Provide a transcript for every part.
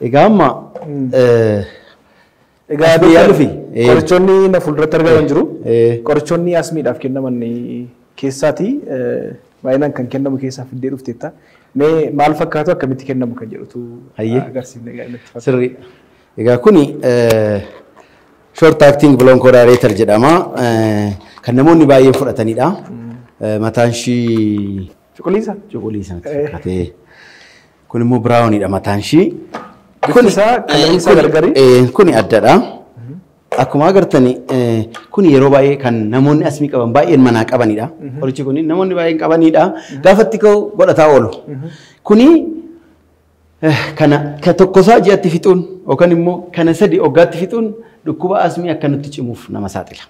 Egaa amma Egaa asmii yaaluufi. Qorichoonni na fuulduratti argaman jiru. Qorichoonni asmiidhaaf kennaman keessaati baay'inaan kan kennamu keessaa fiddee dhufteetta. Mee maal fakkaatu akkamitti kennamu kan jedhutu agarsiifne gaa'elatti fakkaata. Sirrii. Egaa kuni short acting bronchodilator jedhama. Kan namoonni baay'een fudhatanidha. Mataan ishii Cuquliisa? Cuquliisa natti fakkaate. Kun immoo browniidha mataan ishii. Bifti isaa kalariin isaa gargari? Kuni addadha. Akkuma agartani kun yeroo baay'ee kan namoonni asmii qaban baay'een manaa qabanidha. Qorichi kun namoonni baay'een qabanidha. Gaafatti ka'u godhataa oolu. Kuni kana ka tokkosaa ji'atti fixuun yookaan immoo kana sadi waggaatti fixuun dhukkuba asmii akka nutti cimuuf nama saaxila.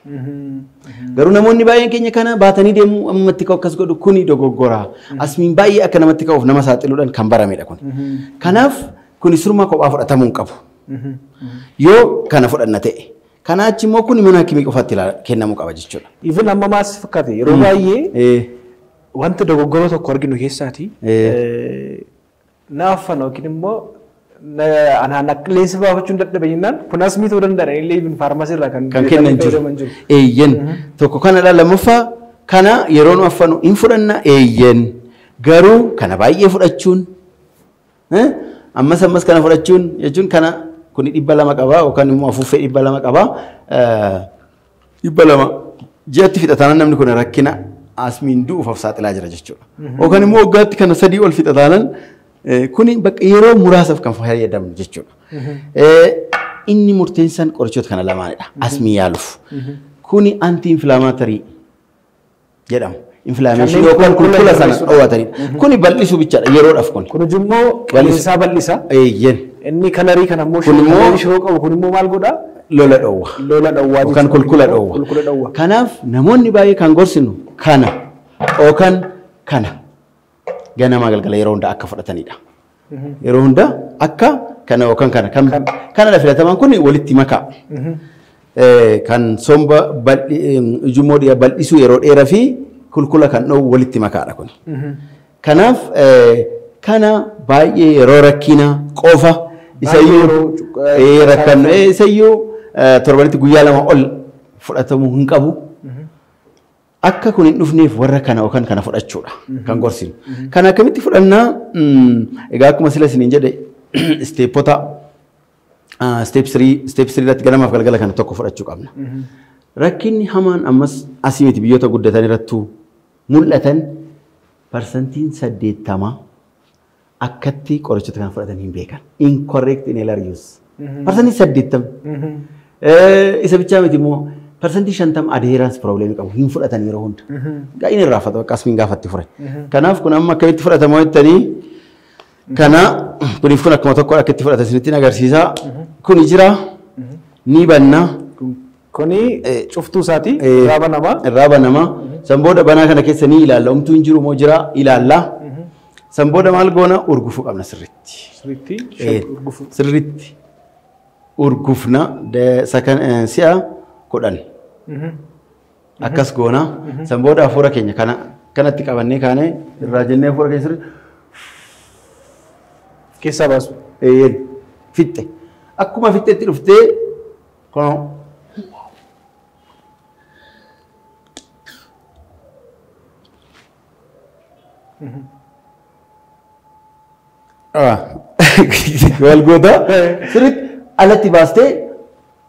Garuu namoonni baay'een keenya kana baatanii deemuu ammatti ka'u akkas godhu kuni dogoggora. Asmiin baay'ee akka namatti ka'uuf nama saaxiluudhaan kan baramedha kun. Kanaaf kuni surma kophaa fudhatamuu hin qabu. Yoo kana fudhanna ta'e. Kana achi immoo kuni mana hakimii qofaatti kennamuu qaba jechuudha. Even amma maas fakkaate yeroo baay'ee wanta dogoggora tokko arginu keessaati naaffan yookiin immoo anaan akka qilleensa baafachuun dadhabe jennaan kun asmii ta'uu danda'a illee even faarmaasii irraa kan Kan kennan jiru. Eeyyen tokko kanadha lammaffaa kana yeroo nu affanu hin fudhanna eeyyen garuu kana baay'ee fudhachuun ammas ammas kana fudhachuun jechuun kana kuni 200 qaba yookaan immoo afuuffee 200 qaba 200 ji'atti fixataanaan namni kun rakkina asmiin du'uuf of saaxilaa jira jechuudha. Yookaan immoo waggaatti kana 3 ol fixataanaan kuni bakka yeroo muraasaaf kan fayyadamnu jechuudha. Inni murteessaan qorichoota kana lamaanidha. Asmii yaaluuf. Kuni anti inflammatory jedhamu. Inflammation yookaan kulkula sana dhoowwatanidha. Kuni bal'isuu bichaadha yeroodhaaf kun. Kun immoo qilleensaa bal'isa. Eeyyen. Inni kalarii kana immoo Kun immoo shiroo qabu kun immoo maal godhaa? Lola dhoowwa. Lola dhoowwaa Yookaan kulkula dhoowwa. Kulkula dhoowwa. Kanaaf namoonni baay'ee kan gorsinu kana yookaan kana ganamaa galgala yeroo hundaa akka fudhatanidha. Yeroo hundaa akka kana yookaan kana kanadha filatamaan kun walitti makaa. Kan somba ujummoo bal'isuu yeroo dheeraa fi kulkula kan dhoowwu walitti makaadha kun. Kanaaf kana baay'ee yeroo rakkina qofa isayyuu rakkannu isayyuu torbanitti guyyaa 2 ol fudhatamuu hin qabu. Akka kun hin dhufneef warra kana yookaan kana fudhachuudha kan gorsinu. Kana akkamitti fudhannaa? Egaa akkuma sila isiniin jedhe isteepota step 3 step 3 irratti ganamaaf galgala kana tokko fudhachuu qabna. Rakkinni hamaan ammas asii miti biyyoota guddatan irrattuu mul'atan 80% akkatti qorichoota kana fudhatan hin beekan. Incorrect inhaler use. 80%. Isa bichaa miti immoo 50% adherence problem qabu hin fudhatan yeroo hunda. Gaa'in irraafatu akka asmiin gaafatti fure. Kanaaf kun amma akkamitti fudhatamaa jettanii kana kuniif kun akkuma tokko akkatti fudhatan isinitti agarsiisa. Kuni jira ni banna. Kuni cuftuu isaati irraa banama. Irraa banama. San booda banaa kana keessa ni ilaalla. Homtuu hin jiru moo jira ilaalla. San booda maal goona urgufuu qabna sirriitti. Sirriitti urgufuu. Sirriitti urgufna si'a 10. Akkas goona. San booda hafuura keenya kana kanatti qabannee kaanee irraa jennee hafuura keenya sirriitti keessaa baasu. Fixxe. Akkuma fixxetti dhuftee kunoo Wal goota sirriitti alatti baastee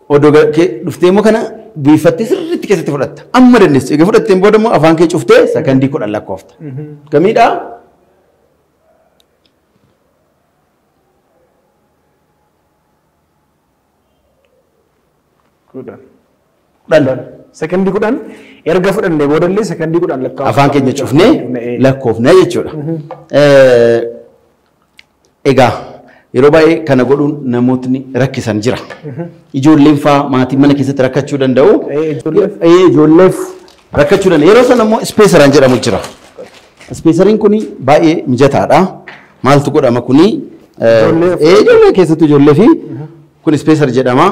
odoo dhuftee immoo kana buifattee sirriitti keessatti fudhatta. Amma dandeessu. Egaa fudhatteen booda immoo afaan kee cuftee sakandii 10 lakkoofta. Gamiidhaa? Kudhan. Kudhan. Sakandii 10 erga fudhannee boodallee sakandii 10 lakkoofna. Afaan keenya cufnee lakkoofna jechuudha. Egaa yeroo baay'ee kana godhuun namootni rakkisan jira. Ijoolleen fa'aa maatiin mana keessatti rakkachuu danda'u. Ijoolleef rakkachuu danda'u. Yeroo sana immoo ispeesaraan jedhamu jira. Ispeesariin kuni baay'ee mijataadha. Maaltu godhama kuni? Ijoollee keessattuu ijoollee fi kun ispeesar jedhama.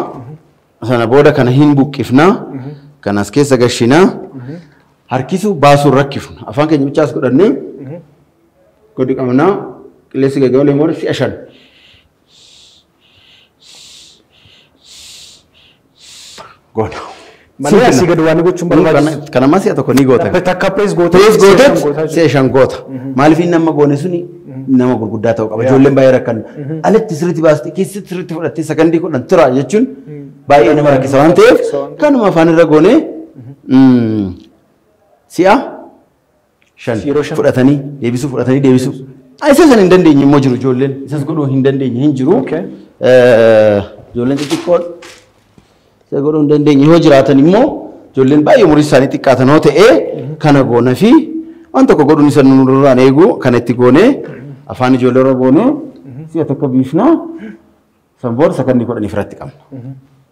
Sana booda kana hin buqqifna. Kanas keessa gashinaa. Harkisuu baasuun rakkifna. Afaan keenya bichaas godhannee gadi qabnaa. Qilleensi gaggabalee immoo si'a 5. Goona. Malee asii gadi waan gochuun barbaachisu. Kana ammaa si'a tokko ni goota. Takka pirees gootee. Pirees gooteet si'a 5 goota. Maaliif inni amma goone suni nama gurguddaa ta'uu qaba. Ijoolleen baay'ee rakkannu. Alatti sirriitti baastee keessatti sirriitti fudhattee sakandii 10 tura jechuun baay'ee nama rakkisa waan ta'eef kanuma afaan irra goone si'a 5 fudhatanii deebisuu fudhatanii deebisuu. Isa sana hin dandeenye immoo jiru ijoolleen. Isas godhuu hin dandeenye hin jiru. Ijoolleen xixiqqoon isa godhuu hin dandeenye yoo jiraatan immoo ijoolleen baay'ee umurii isaanii xiqqaatan yoo ta'e kana goona fi waan tokko godhuun isa nurraan eegu kana itti goonee afaan ijoollee irra goonee si'a tokko biifnaa san booda sakandii 10 irratti qabna.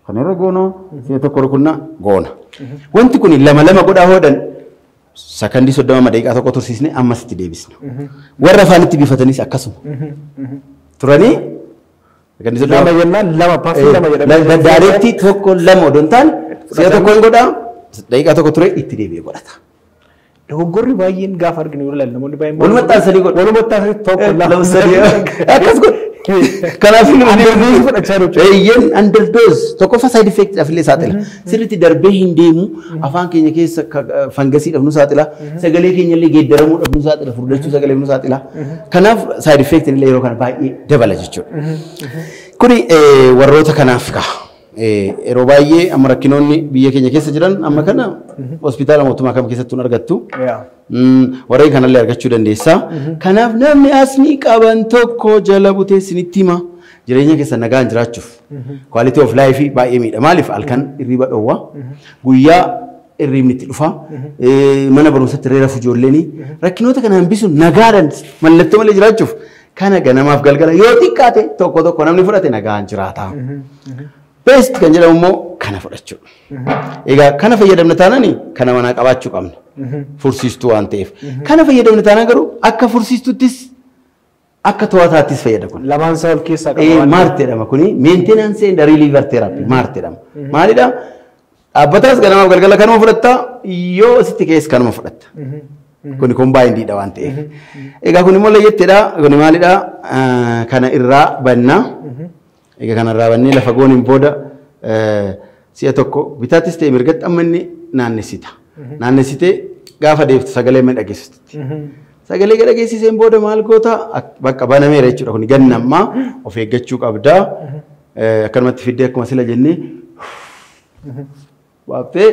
Kana irra goonaa si'a tokko rukunnaa goona. Wanti kun lama lama godhaa hoodhan sakandii 30 daqiiqaa tokko tursiisnee ammas itti deebisna. Warra afaan itti biifatanis akkasuma. Turanii sakandii 30 lama jennaan lama paafii lama jedhama. Daareetti tokko lama odoo hin taane si'a tokko hin godhaa daqiiqaa tokko ture itti deebi'ee godhata. Dogoggorri baay'een gaafa arginu yoo ilaalle namoonni baay'een walumatti aansanii godhu. Walumatti aansanii tokko lama sadii akkas godhu. Kanaaf inni underdose fudhachaa jiru. Eeyyeen underdose tokkoffaa side effect dhaaf illee saaxila. Sirriitti darbee hin deemu afaan keenya keessa fangasiidhaaf nu saaxila. Sagalee keenya illee geeddaramuudhaaf nu saaxila. Furdachuu sagaleef nu saaxila. Kanaaf side effect illee yeroo kana baay'ee dabala jechuudha. Kuni warroota kanaaf ka'a. Yeroo baay'ee amma rakkinoonni biyya keenya keessa jiran amma kana hospitaala mootummaa kam keessattuu argattu. Warreen kanallee argachuu dandeessa. Kanaaf namni asmii qaban tokko jala butee isinitti hima. Jireenya keessa nagaan jiraachuuf. Quality of life baay'ee miidha. Maaliif halkan hirriba dhoowwa. Guyyaa hirribni itti dhufa. Mana barumsaatti reera ijoolleen. Rakkinoota kana hambisuun nagaadhaan mallattoo malee jiraachuuf kana ganamaaf galgala yoo xiqqaate tokko tokko namni fudhate nagaan jiraata. Best kan jedhamu immoo kana fudhachuudha. Egaa kana fayyadamna taanaan kana manaa qabaachuu qabna. Fursiistuu waan ta'eef. Kana fayyadamna taanaan garuu akka fursiistuuttis akka to'ataattis fayyada kun. Lamaan isaa ol keessaa qaba. MART jedhama kuni maintenance and reliever therapy MART jedhama. Maalidha? Dhaabbataas ganamaaf galgala kanuma fudhatta yoo sitti keessa kanuma fudhatta. Kuni combined waan ta'eef. Egaa kun immoo layyetteedha. Kuni maalidha? Kana irraa bannaa. Egaa kanarraa bannee lafa gooniin booda si'a tokko bitaattis ta'e mirgatti amma inni naannessita. Naannessitee gaafa deeftu sagalee dhageessisti. Sagalee dhageessiseen booda maal goota bakka banameera jechuudha. Kun gannammaa of eeggachuu qabda. Akkanumatti fiddee akkuma sila jennee waaftee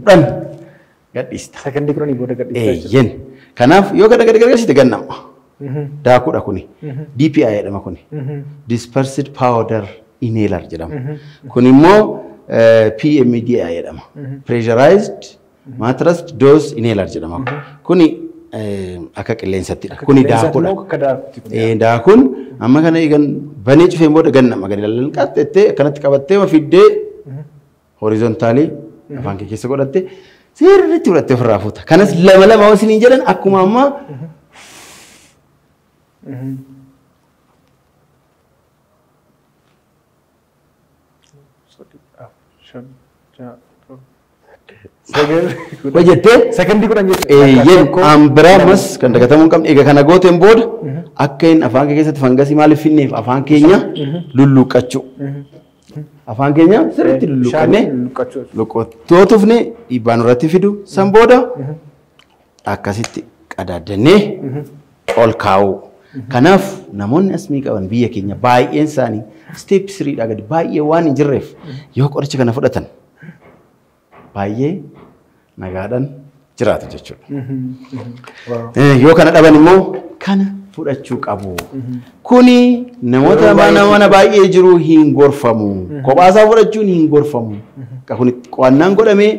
Dhan gadhiista. Sakandii 10 booda gadhiista. Eeyyen. Kanaaf yoo gad gadhiiste gannama. Daakuudha kuni. DPI jedhama kuni. Dispersed Powder Inhaler jedhama. Kun immoo PMDI jedhama. Pressurized Mattress Dose Inhaler jedhama. Kuni akka qilleensattidha. Kuni daakuudha. Daakuun amma kana eegan banee cufeen booda gannama gadi lalqaattee akkanatti qabattee fiddee horizontaalii afaan kee keessa godhatte sirriitti fudhattee ofirraa fuuta. Kanas lama lama yoo isiniin jedhan akkuma ammaa hojjettee Sakandii 10 jechuudha. Eeyyeen an biraa ammas kan dagatamuu hin qabne egaa kana gooteen booda akka inni afaan kee keessatti fangasii maaliif finneef afaan keenya lulluuqqachuu. Afaan keenya sirriitti lulluuqqannee loqottoo tufne dhiibbaa nurratti fidu san booda akkasitti qadaadannee ol kaa'uu. Kanaaf namoonni asmii qaban biyya keenya baay'een isaanii step 3 dhaa gadi baay'ee waan hin jirreef yoo qoricha kana fudhatan baay'ee nagaadhaan jiraatu jechuudha. Yoo kana dhaban immoo kana fudhachuu qabu. Kuni namoota mana baay'ee jiru hin gorfamu. Kophaasaa fudhachuun hin gorfamu. Kuni qo'annaan godhamee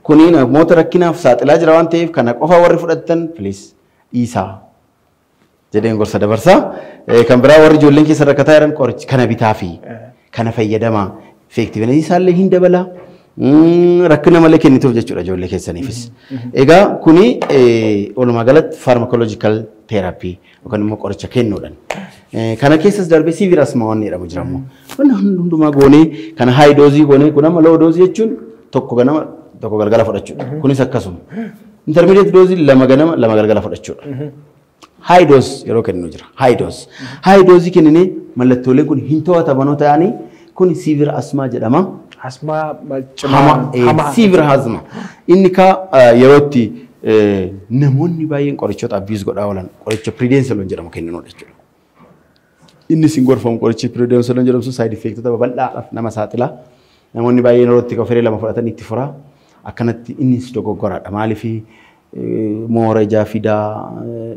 kuni namoota rakkinaaf saaxilaa jira waan ta'eef kana qofa warri fudhatan please dhiisaa jedheen gorsa dabarsaa. Kan biraa warri ijoolleen keessa rakkataa jiran qorichi kana bitaa fi kana fayyadamaa. Effectiveness isaallee hin dabala. Rakkina malee kennituuf jechuudha ijoollee keessaniifis. Egaa kuni walumaa galatti pharmacological therapy yookaan immoo qoricha kennuudhaan. Kana keessas darbee severe asthma waan jedhamu jira immoo. Kun hundumaa goonee kana high dose goonee kun amma low dose jechuun tokko ganama tokko galgala fudhachuudha. Kunis akkasuma. Intermediate dose 2 ganama 2 galgala fudhachuudha. High dose yeroo kennu jira. High dose. High dose kenninee mallattooleen kun hin to'atamanoo ta'anii kun severe asthma jedhama. Asmaa cimaa. Severe asthma. Inni kaa yerootti namoonni baay'een qorichoota abuse godhaa oolan qoricha prednisolone jedhamu kenninuudha jechuudha. Inni sin gorfamu qorichi prednisolone jedhamu sun side effectota babal'aadhaaf nama saaxila. Namoonni baay'een yerootti firee 2 fudhatan itti furaa. Akkanatti innis dogoggoraadha. Maaliif moora ijaa fidaa,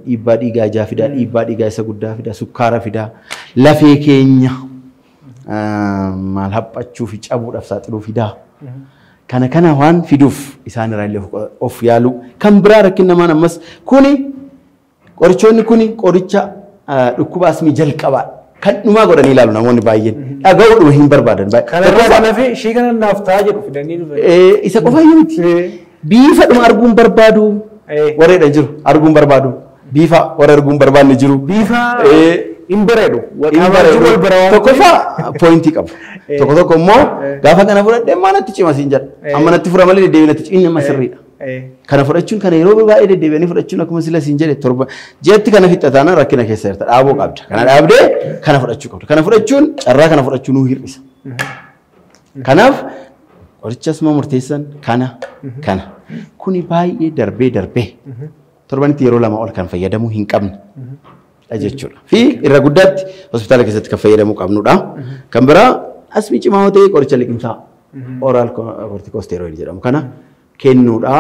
dhiibbaa dhiigaa ijaa fidaa, dhiibbaa dhiigaa isa guddaa fidaa, sukkaara fidaa, lafee keenya maal haphachuu fi cabuudhaaf saaxiluu fidaa. Kana waan fiduuf isaan irraa illee of yaalu. Kan biraa rakkinamaan ammas kuni qorichoonni kuni qoricha dhukkuba asmii jalqabaa kan dhumaa godhanii ilaalu namoonni baay'een. Dhaga'uudhuma hin barbaadan. Kanarraa kan hafe ishee kana naaf ta'a jedhu fidanii dhufan. Isa qofa iyyuu miti. Biifa dhuma arguun barbaadu. Warreedha jiru arguun barbaadu. Biifa warra arguun barbaanne jiru. Biifa hin bareedu. Tokkoffaa poointii qabu. Tokko tokko immoo gaafa kana fudhadhee amma natti cima siin jedha. Amma natti fura malee deddeebiin natti cima inni amma sirriidha. Kana fudhachuun kana yeroo baay'ee deddeebi'anii fudhachuun akkuma sila siin jedhe 7 ji'atti kana fixa taanaan rakkina keessa jirta dhaabuu qabda. Kana dhaabdee kana fudhachuu qabda. Kana fudhachuun carraa kana fudhachuu nuu hir'isa. Kanaaf qoricha asuma murteessan kana kana. Kuni baay'ee darbee darbee torbanitti yeroo 2 ol kan fayyadamuu hin qabne jechuudha. Fi irra guddaatti hospitaala keessatti kan fayyadamuu qabnudha. Kan biraa asmii cimaa yoo ta'e qoricha liqimsaa oral corticosteroid jedhamu kana kennuudha.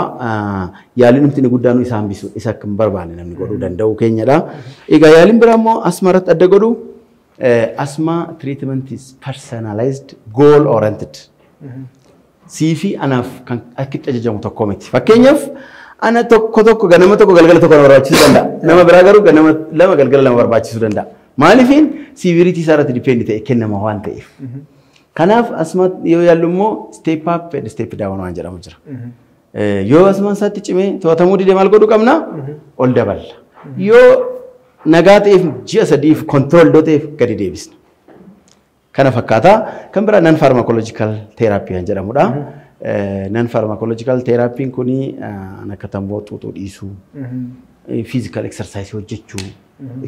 Yaaliin nuti guddaan isa hambisu isa akka hin barbaanne namni godhuu danda'u keenyadha. Egaa yaaliin biraa immoo asma irratti adda godhu asma treatment is personalized goal oriented. Sii fi anaaf kan akkitti ajajamu tokko miti. Fakkeenyaaf ana tokko tokko ganama tokko galgala tokko nama barbaachisuu danda'a. Nama biraa garuu ganama 2 galgala 2 barbaachisuu danda'a. Maaliifiin severity isaa irratti depend ta'e kennama waan ta'eef. Kanaaf asma yoo yaallu immoo step up and step down waan jedhamu jira. Yoo asmaan isaatti cimee to'atamuu dide maal godhuu qabna? Ol daballa. Yoo nagaa ta'eef ji'a 3 control doo ta'eef gadi deebisna. Kana fakkaataa kan biraa non pharmacological therapy kan jedhamudha. Non pharmacological therapy kuni akka tamboo xuuxuu dhiisuu, physical exercise hojjechuu,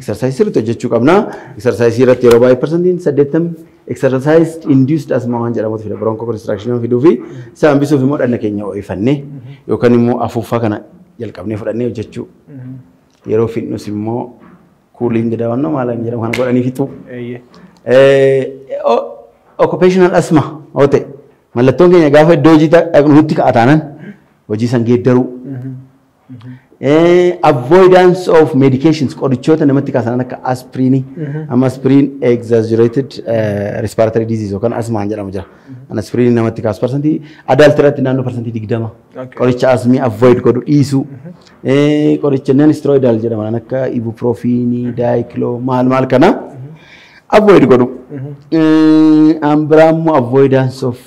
exercise sirriitti hojjechuu qabna. Exercise irratti yeroo baay'ee 80% exercise induced asthma waan jedhamutu fida bronchoconstriction fiduu fi isa hambisuuf immoo dhagna keenya ho'ifannee yookaan immoo afuuffaa kana jalqabnee fudhannee hojjechuu. Yeroo fidnus immoo cooling down maal jedhamu kana godhanii fixuu. Occupational asthma yoo ta'e mallattoon keenya gaafa iddoo hojii nutti ka'a taanaan hojii san geeddaruu. Avoidance of medications qorichoota namatti kaasan akka aspiriinii amma aspiriin exaggerated respiratory disease yookaan asmaan jedhamu jira. Aspiriinii namatti kaasu parsantii adult irratti naannoo 20% qoricha asmii avoid godhu dhiisuu. Qoricha non steroidal jedhaman akka ibuprofenii, diclo maal maal kana avoid godhu. An biraa immoo avoidance of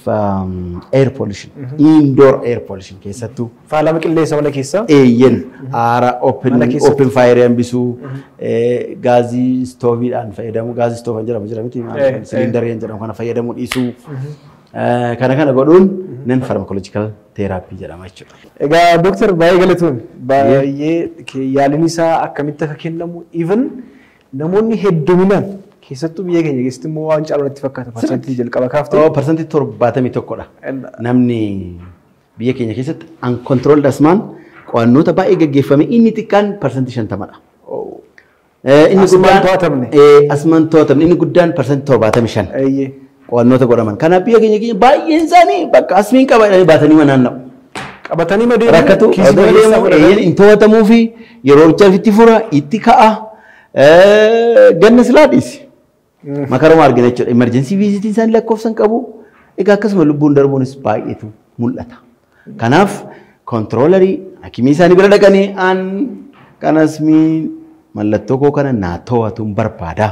air pollution, indoor air pollution keessattuu. Faalama qilleensa mana keessaa? Eeyyen aara open fire hambisuu, gaazii stooviidhaan fayyadamuu, gaazii stoofan jedhamu jira miti, siliindarii jedhamu kana fayyadamuu dhiisuu. Kana godhuun non pharmacological therapy jedhama jechuudha. Egaa dooktar baay'ee galatoon baay'ee yaaliin isaa akkamitti akka kennamu even namoonni hedduminaan keessattuu biyya keenya keessatti immoo waan caalu natti fakkaata parsantii jalqaba kaaftee. 71% dha. Namni biyya keenya keessatti uncontrolled asmaan qo'annoota baay'ee gaggeeffame inni xiqqaan 50% dha. Inni guddaan to'atamne. Asmaan to'atamne inni guddaan 75%. Qo'annoota godhaman. Kanaaf biyya keenya baay'een isaanii bakka asmiin qaba jedhanii baatanii naanna'u. Qabatanii madeemu. Rakkatu hin to'atamuu fi yeroo itti fura itti ka'a ganna silaa dhiisi. Makaruma argina jechuudha. Emergency visitiin isaanii lakkoofsan qabu. Egaa akkasuma lubbuun darbuunis baay'eetu mul'ata. Kanaaf kontiroolarii hakimii isaanii bira dhaqanii an kan asmii mallattoo koo kana naa to'atuun barbaada.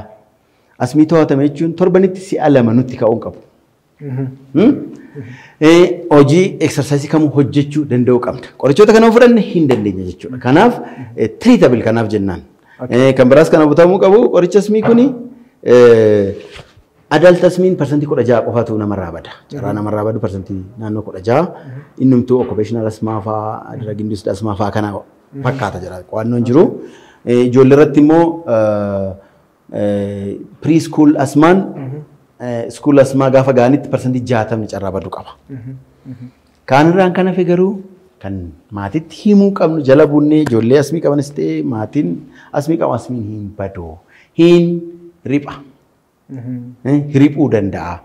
Asmii to'atame jechuun torbanitti si'a 2 nutti ka'uun qabu. Hojii exercise kamuu hojjechuu danda'uu qabna. Qorichoota kana fudhanne hin dandeenya jechuudha. Kanaaf treatable kanaaf jennaan. Kan biraas kana butamuu qabu qoricha asmii kuni Adult asmiin 16% qofatu namarraa bada. Carraa namarraa badu naannoo 16%. Innumtuu occupational asthma fa'aa, drug induced asthma fa'aa kana fakkaata jira. Qo'annoon jiru. Ijoollee irratti immoo pre-school asmaan school asthma gaafa ga'anitti 60% carraa baduu qaba. Kaanirraan kan hafe garuu kan maatitti himuu qabnu jala bunnee ijoollee asmii qabanis ta'e maatiin asmii qabu asmiin hin badu, hin ripha. Riphuu danda'a.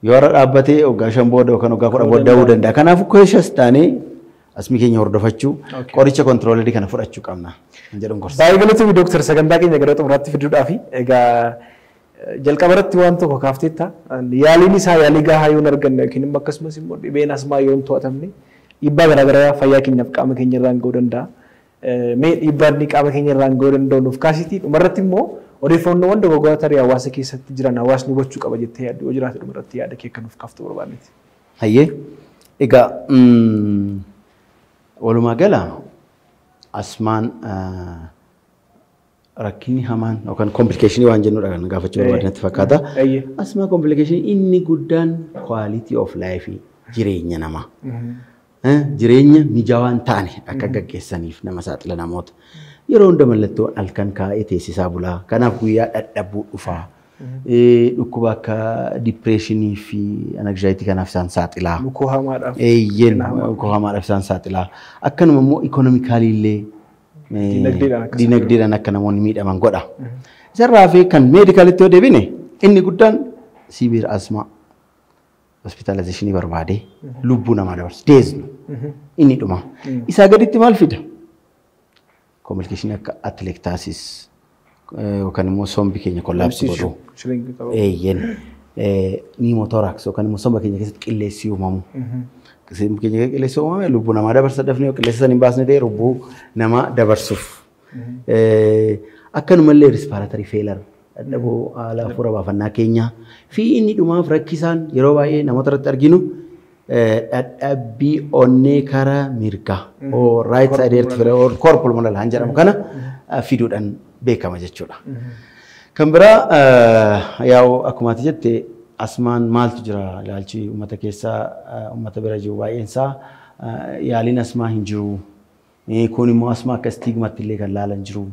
Yoo har'a dhaabbatee waggaa 5 booda yookaan waggaa 10 booda da'uu danda'a. Kanaafuu keeshas taanee asmii keenya hordofachuu, qoricha controllerii kana fudhachuu qabna jedhuun gorsa. Baay'ee galatoomi dooktar, sagantaa keenya gara xumuraatti fiduudhaafi egaa jalqaba irratti waan tokko kaafteetta, yaaliin isaa yaalii gahaa yoo hin arganne yookiin immoo akkasumas immoo dhibeen asmaa yoo hin to'atamne dhiibbaa garaagaraa fayyaa keenyaaf qaama keenya irraan ga'uu danda'a. Mee dhiibbaa inni qaama keenya irraan ga'uu danda'u nuuf kaasitii dhumarratti immoo odeeffannoowwan dogoggoraa tarii hawaasa keessatti jiran hawaasni hubachuu qaba jettee yaaddu yoo jiraate dhumarratti yaada kee akka nuuf kaaftu barbaanneeti. Hayyee, egaa walumaa gala asmaan rakkinni hamaan yookaan complicationii waan jennudha kan gaafachuu barbaadanitti fakkaata. Asmaa complicationii inni guddaan quality of life, jireenya namaa. Jireenya mijaawaa hin taane akka gaggeessaniif nama saaxila namoota. Yeroo hunda mallattoo halkan kaa'ee teessisaa bulaa. Kanaaf guyyaa dadhabuu dhufaa. Dhukkuba akka depressionii fi anxiety kanaaf isaan saaxilaa. Mukoo hamaadhaaf. Eeyyeen, mukoo hamaadhaaf isaan saaxilaa. Akkanuma immoo economically illee dinagdeedhaan akka namoonni miidhaman godha. Isarraa fi kan medicalitti yoo deebine inni guddaan severe asthma hospitalizationii barbaade lubbuu namaa dabarsu deeznu inni dhuma. Isaa gaditti maal fida? Complicationii akka atelectasis yookaan immoo sombi keenya collapse godhu. Eeyyeen, pneumothorax yookaan immoo somba keenya keessatti qilleensi uumamu. Somba keenya keessatti qilleensi uumame lubbuu namaa dabarsa, dafnee yoo qilleensa sana hin baasne ta'e lubbuu namaa dabarsuuf. Akkanumallee respiratory failure, dadhaboo haala hafuura baafannaa keenyaa fi inni dhumaaf rakkisaan yeroo baay'ee namoota irratti arginu dadhabbii onnee karaa mirgaa or right side heart failure or cor pulmonale han jedhamu kana fiduudhaan beekama jechuudha. Kan biraa yaa'u akkuma ati jette asmaan maaltu jira, ilaalchi uummata keessaa uummata bira jiru baay'een isaa yaaliin asmaa hin jiru. Kun immoo asmaa akka stigmatti illee kan laalan jiru.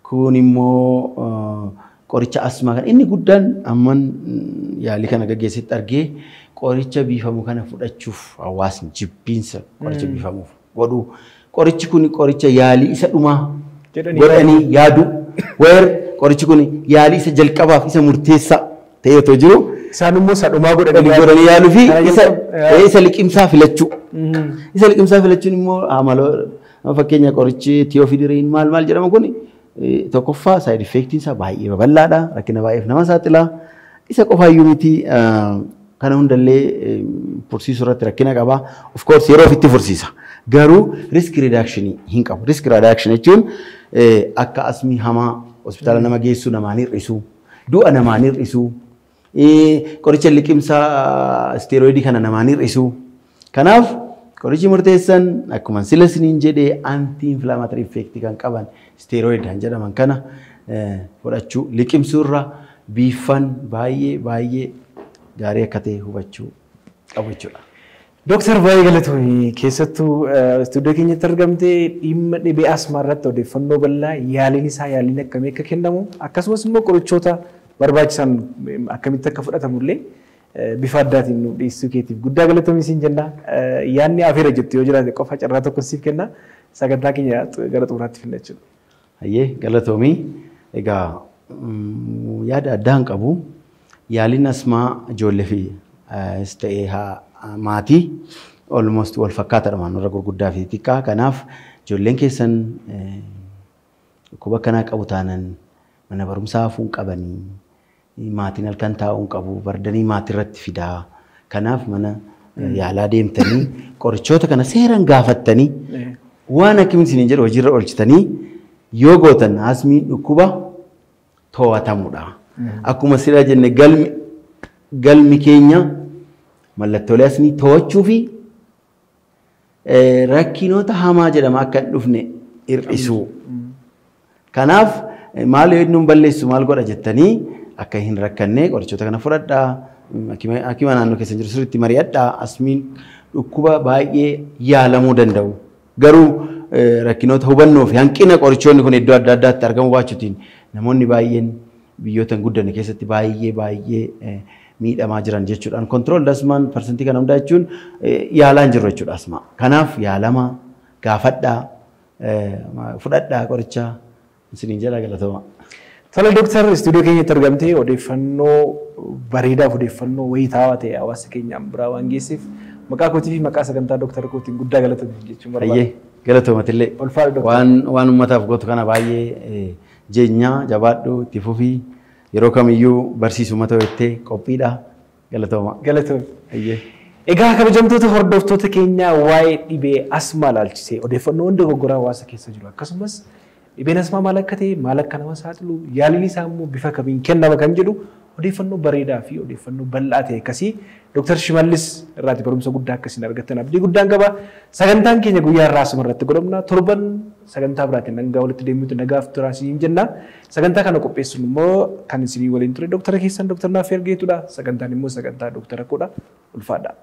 Kun immoo qoricha asmaa kan inni guddaan amman yaalii kana gaggeessetti argee qoricha biifamu kana fudhachuuf hawaasni jibbiinsa qoricha biifamuuf godhu. Qorichi kun qoricha yaalii isa dhumaa godhanii yaadu. Weer qorichi kun yaalii isa jalqabaaf isa murteessaa ta'ee otoo jiru. Isaan immoo isa dhumaa godhanii godhanii yaaluu fi isa liqimsaa filachuu. Isa liqimsaa filachuun immoo amaloo fakkeenya qorichi theophedrine maal maal jedhama kun tokkoffaa side effectiin isaa baay'ee babal'aadha. Rakkina baay'eef nama saaxila. Isa qofaayyuu miti, kana hundallee fursiisuu irratti rakkina qaba. Of course yeroo ofitti fursiisa. Garuu risk reduction hin qabu. Risk reduction jechuun akka asmii hamaa hospitaala nama geessuu namaan hir'isuu, du'a namaan hir'isuu, qoricha liqimsaa steroidii kana namaan hir'isuu. Kanaaf qorichi murteessan akkuma sila isiniin jedhee anti inflammatory effect kan qaban steroid kan jedhaman kana fudhachuu liqimsuurra biiffan baay'ee baay'ee gaarii akka ta'e hubachuu qabu jechuudha. Dooktar, baay'ee galatoomi, keessattuu istuudiyoo keenyatti argamtee dhimma dhibee asmaa irratti odeeffannoo bal'aa, yaaliin isaa yaaliin akkamii akka kennamu akkasumas immoo qorichoota barbaachisan akkamitti akka fudhatamu illee bifa addaatiin nuuf dhiyeessuu keetiif guddaa galatoomi siin jenna. Yaadni afeera jettu yoo jiraate qofa carraa tokko siif kenna, sagantaa keenya gara xumuraatti finna jechuudha. Hayyee, galatoomii. Egaa yaada addaa hin qabu. Yaaliin asmaa ijoollee fi ta'ee maatii almost wal fakkaataadha nurra gurguddaa fi xixiqqaa. Kanaaf ijoolleen keessan dhukkuba akkanaa qabu taanan mana barumsaa hafuu hin qabanii, maatiin halkan taa'uu hin qabu, bardanii maatii irratti fidaa. Kanaaf mana yaalaa deemtanii qorichoota kana seeraan gaafattanii waan akkamiin isiniin jedhu hojiirra oolchitanii yoo gootan asmiin dhukkuba to'atamudha. Akkuma sila jenne galmi keenya mallattoolee asmii to'achuu fi rakkinoota hamaa jedhama akka hin dhufne hir'isuu. Kanaaf maal yoo inni balleessu maal godha jettanii akka hin rakkanne qorichoota kana fudhadhaa. Hakima naannoo keessa jiru sirriitti mari'adhaa. Asmiin dhukkuba baay'ee yaalamuu danda'u. Garuu rakkinoota hubannoo fi hanqina qorichoonni kun iddoo adda addaatti argamuu baachuutiin namoonni baay'een biyyoota hin guddanne keessatti baay'ee baay'ee miidhamaa jiran jechuudhaan. Controlled asmaan parsantii kana hundaa jechuun yaalaa hin jirru jechuudha asmaa. Kanaaf yaalamaa gaafadhaa fudhadhaa qoricha isiniin jedha galatooma. Tola Dooktar, istuudiyoo keenyatti argamtee odeeffannoo bareedaa fi odeeffannoo wayitaawaa ta'e hawaasa keenyaan biraa waan geesseef maqaa kootii fi maqaa sagantaa Dooktara kootiin guddaa galatoomi jechuun barbaada. Hayyee galatoomatillee. Ulfaadha Dooktar. Waan uummataaf gootu kana baay'ee jeenyaa jabaadhu itti fufii yeroo kamiyyuu barsiisuma ta'u jettee qophiidha galatooma. Galatoomi. Hayyee. Egaa kabajamtoota hordoftoota keenyaa waa'ee dhibee asmaa ilaalchisee odeeffannoon dogoggoraa hawaasa keessa jiru akkasumas dhibeen asmaa maal akka ta'e maal akka nama saaxilu yaaliin isaa immoo bifa kamiin kennama kan jedhu odeeffannoo bareedaa fi odeeffannoo bal'aa ta'e akkasii Dooktar Shimallis irraati barumsa guddaa akkasiin argattan abdii guddaan qaba. Sagantaan keenya guyyaa irraa asuma irratti godhamna. Torban sagantaa biraatiin nagaa walitti deemuutti nagaaf turaa isiniin jenna. Sagantaa kana qopheessuun immoo kan isinii waliin ture Dooktara keessan Dooktar Naaf Ergeetudha. Sagantaan immoo sagantaa Dooktara koodha. Ulfaadha.